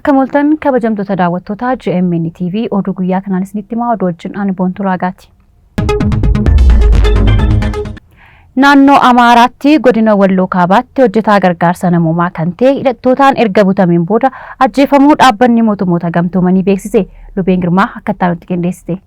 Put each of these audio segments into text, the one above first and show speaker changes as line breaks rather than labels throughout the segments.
Akka mooltan kabajamtoota daawwattoota GMN TV oduu guyyaa kanaan isinitti himaa oduu wajjin ani Boontuu Raagaati. Naannoo Amaaraatti godina Walloo Kaabaatti hojjetaa gargaarsa namoomaa kan ta'e hidhattootaan erga butameen booda ajjeefamuu dhaabbanni mootummoota gamtoomanii beeksise. Lubeen Girmaa akka itti aanutti qindeessite.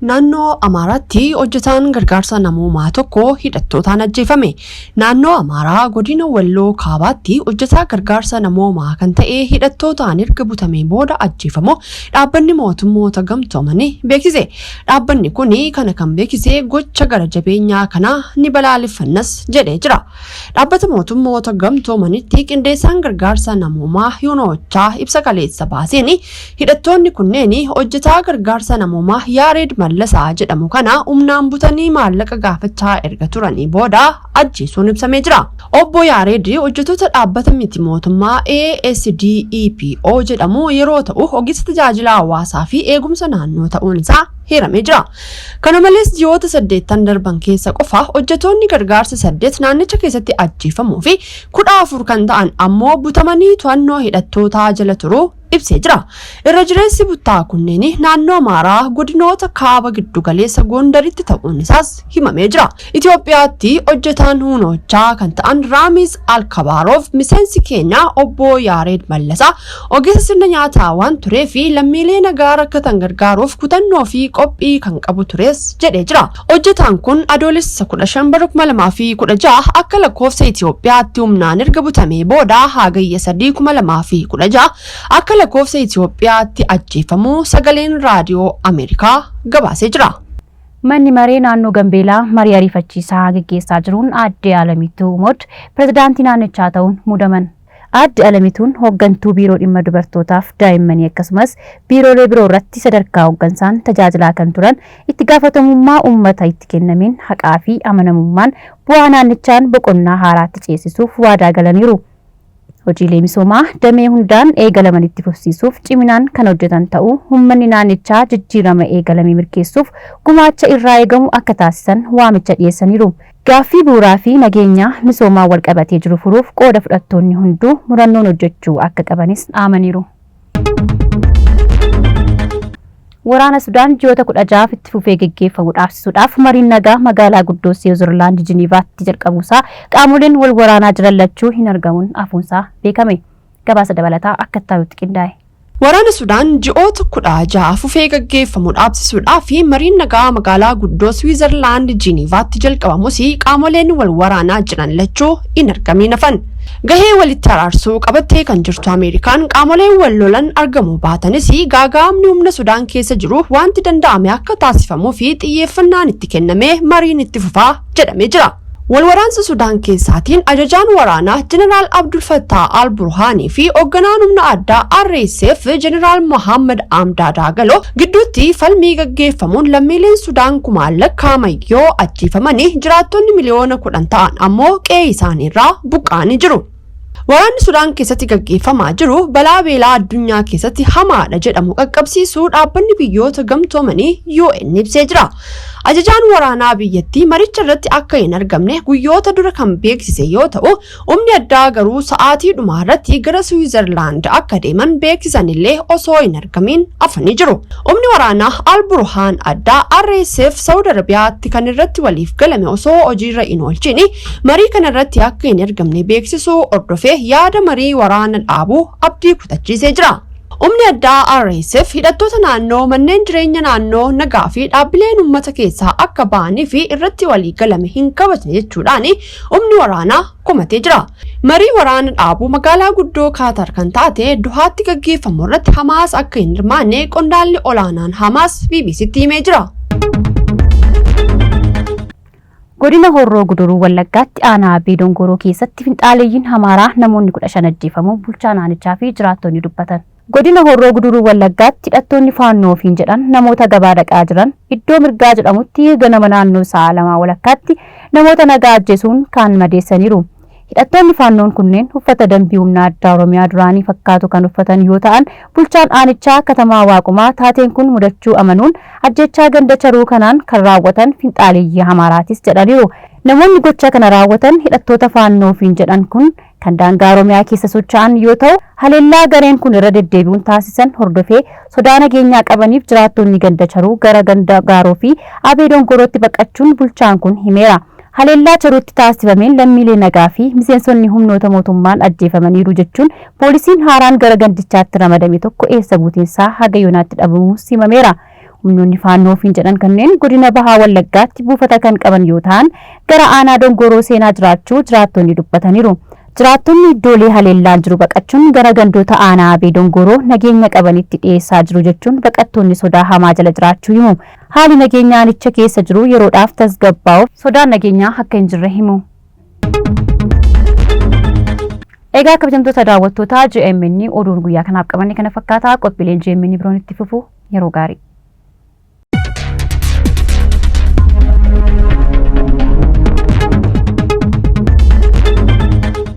Naannoo Amaaraatti hojjetaan gargaarsa namoomaa tokko hidhattootaan ajjeefame. Naannoo Amaaraa godina Walloo Kaabaatti hojjetaa gargaarsa namoomaa kan ta'e hidhattootaan erga butamee booda ajjeefamu dhaabbanni mootummoota gamtoomanii beeksise. Dhaabbanni kun kana kan beeksise gocha gara jabeenyaa kana ni balaaleffannas jedhee jira. Dhaabbata mootummoota gamtoomanitti qindeessaan gargaarsa namoomaa Yuunoochaa ibsa kaleessa baaseen hidhattoonni kunneen hojjetaa gargaarsa namoomaa Yaareed Mallasaa jedhamu kana humnaan butanii maallaqa gaafachaa erga turanii booda ajjeesuun ibsamee jira. Obbo Yaareed hojjettoota dhaabbata miti mootummaa ASDEPO jedhamu yeroo ta'u ogeessa tajaajila hawaasaa fi eegumsa naannoo ta'uun isaa hiramee jira. Kana malees ji'oota 8 darban keessa qofa hojjettoonni gargaarsa 8 naannicha keessatti ajjeefamuu fi 14 kan ta'an ammoo butamanii to'annoo hidhattootaa jala turuu ibsee jira. Irra jireessi buttaa kunneen naannoo Amaaraa godinoota kaaba giddu galeessa Gondaritti ta'uun isaas himamee jira. Itoophiyaatti hojjetaan hunoochaa kan ta'an Raamiz Alkabaaroof miseensi keenya obbo Yaareed Mallasaa ogeessa sirna nyaataa waan turee fi lammiilee nagaa rakkatan gargaaruuf kutannoo fi qophii kan qabu tures jedhee jira. Hojjetaan kun adoolessa 15 bara 2016 akka lakkoofsa Itoophiyaatti humnaan erga butamee booda hagayya 3 2016 akka lakkoofsa Itoophiyaatti ajjeefamuu sagaleen raadiyoo Ameerikaa gabaasee jira.
Manni maree naannoo Gambeelaa marii ariifachiisaa geggeessaa jiruun aadde Alamituu Umood pirezidaantii naannichaa ta'uun muudaman. Aadde Alamituun hooggantuu biiroo dhimma dubartootaaf daa'immanii akkasumas biiroolee biroo irratti sadarkaa hooggansaan tajaajilaa kan turan itti gaafatamummaa uummata itti kennameen haqaa fi amanamummaan bu'aa naannichaan boqonnaa haaraatti ceesisuuf waadaa galaniiru. Hojiilee misoomaa damee hundaan eegalaman itti fufsiisuuf ciminaan kan hojjetan ta'uu uummanni naannichaa jijjiirama eegalame milkeessuuf gumaacha irraa eegamu akka taasisan waamicha dhiyeessaniiru. Gaaffii bu'uuraa fi nageenya misoomaa wal qabatee jiru furuuf qooda fudhattoonni hunduu murannoon hojjechuu akka qabanis dhaamaniiru. Waraana Sudaan ji'oota 16 itti fufee geggeeffamu dhaabsisuudhaaf mariin nagaa magaalaa guddoo Siwiizerlaand Jiniivaatti jalqabuusaa qaamoleen wal waraanaa jiran lachuu hin argamuun hafuunsaa beekame. Gabaasa dabalataa akka itti qindaa'e.
Waraana Sudaan ji'oota 16 fufee gaggeeffamu dhaabsisuudhaaf mariin nagaa magaalaa guddoo Siwiizerlaand Jiniivaatti jalqabamus qaamoleen wal waraanaa jiran lachuu hin argamiin hafan. Gahee walitti araarsuu qabattee kan jirtu Ameerikaan qaamoleen wal lolan argamuu baatanis gaaga'amni humna Sudaan keessa jiru wanti danda'ame akka taasifamuu fi xiyyeeffannaan itti kennamee mariin itti fufaa jedhamee jira. Wal waraansa Sudaan keessaatiin ajajaan waraanaa Jeneraal Abdul Fattah Al-Burhaanii fi hoogganaan humna addaa RSF Jeneraal Mohammad Amdaa Dagalo gidduutti falmii gaggeeffamuun lammiileen Sudaan kumaan lakkaa'aman yoo ajjeefamanii jiraattonni miliyoona 10 ta'an ammoo qe'ee isaaniirraa buqqa'anii jiru. Waraanni Sudaan keessatti gaggeeffamaa jiru balaa beelaa addunyaa keessatti hamaadha jedhamu qaqqabsiisuu dhaabbanni biyyoota gamtoomanii UN ibsee jira. Ajajaan waraanaa biyyattii maricha irratti akka hin argamne guyyoota dura kan beeksise yoo ta'u, humni addaa garuu sa'aatii dhumaa irratti gara Siwiizerlaand akka deeman beeksisanillee osoo hin argamiin hafanii jiru. Humni waraanaa Al-Burhaan addaa RSF Saawud Arabiyaatti kan irratti waliif galame osoo hojiirra hin oolchini marii kana irratti akka hin argamne beeksisuu hordofee yaada marii waraana dhaabuu abdii kutachiisee jira. Humni addaa RSF hidhattoota naannoo manneen jireenya naannoo nagaa fi dhaabbileen uummata keessaa akka ba'anii fi irratti walii galame hin kabajne jechuudhaan humni waraanaa komatee jira. Marii waraana dhaabuu magaalaa guddoo Kaatar kan taate Duhaatti gaggeeffamu irratti Hamaas akka hin hirmaanne qondaalli olaanaan Hamaas BBCtti himee jira.
Godina Horroo Guduruu Wallaggaatti aanaa Abbee Dongoroo keessatti finxaaleeyyiin Amaaraa namoonni 15 ajjeefamuu bulchaa naannichaa fi jiraattonni dubbatan. Godina Horroo Guduruu Wallaggaatti hidhattoonni faannoo ofiin jedhan namoota gabaa dhaqaa jiran iddoo mirgaa jedhamutti ganama naannoo sa'a 2 walakkaatti namoota nagaa ajjeesuun kaan madeessaniiru. Hidhattoonni Faannoon kunneen uffata dambii humna addaa Oromiyaa duraanii fakkaatu kan uffatan yoo ta'an, bulchaan aanichaa Katamaa Waaqumaa taateen kun mudachuu amanuun ajjechaa ganda Charuu kanaan kan raawwatan finxaaleeyyii Amaaraatis jedhaniiru. Namoonni gocha kana raawwatan hidhattoota Faannoo ofiin jedhan kun kan daangaa Oromiyaa keessa socho'an yoo ta'u, haleellaa gareen kun irra deddeebi'uun taasisan hordofee sodaa nageenyaa qabaniif jiraattonni ganda Charuu gara ganda Gaaroo fi Abee Dongorootti baqachuun bulchaan kun himeera. Haleellaa Charuutti taasifameen lammiilee nagaa fi miseensonni humnoota mootummaan ajjeefamaniiru jechuun poolisiin haaraan gara gandichaatti ramadame tokko eessa buuteensaa haga yoonaatti dhabamuus himameera. Humnoonni Faannoo ofiin jedhan kanneen godina Bahaa Wallaggaatti buufata kan qaban yoo ta'an, gara aanaa Dongoroo seenaa jiraachuu jiraattonni dubbataniiru. Jiraattonni iddoolee haleellaan jiru baqachuun gara gandoota aanaa Abee Dongoroo nageenya qabanitti dhiyeessaa jiru jechuun baqattoonni sodaa hamaa jala jiraachuu himu. Haali nageenya aanicha keessa jiru yeroodhaaf tasgabbaa'uuf sodaan nageenyaa akka hin jirre himu. Egaa kabajamtoota daawwattootaa GMN, oduun guyyaa kanaaf qabanne kana fakkaata. Qophiileen GMN biroon itti fufu. Yeroo gaarii.